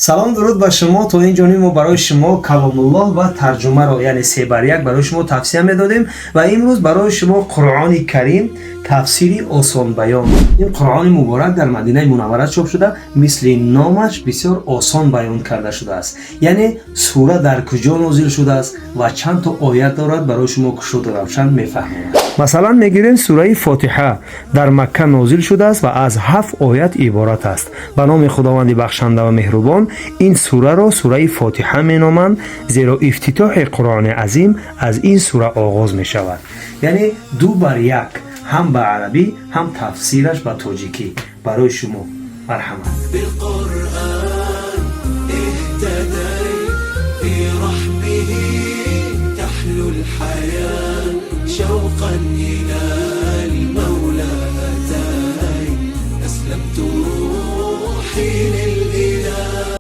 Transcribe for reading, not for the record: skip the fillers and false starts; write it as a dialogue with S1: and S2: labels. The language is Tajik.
S1: Салом, дуруд ба шумо. То ин ҷониб мо барои шумо Каломуллоҳ ва тарҷумаро, яъне се бар як, барои шумо тавсия медодем ва имрӯз барои шумо Қуръони Карим, тафсири осонбаён. Ин Қуръони муборак дар Мадинаи Мунаввара чоп шуда, мисли номаш бисёр осон баён карда шудааст, яъне сура дар куҷо нозил шудааст ва чанд то оят дорад, барои шумо кушоду равшан мефаҳмонад. Масалан, мегирем сураи Фотиҳа, дар Макка нозил шудааст ва аз ҳафт оят иборат аст. Ба номи Худованди бахшанда ва меҳрубон. Ин сураро сураи Фотиҳа меноманд, зеро ифтитоҳи Қуръони азим аз ин сура оғоз мешавад. Яъне ду бар як, ҳам ба арабӣ, ҳам тафсираш ба тоҷикӣ барои шумо. Марҳамат.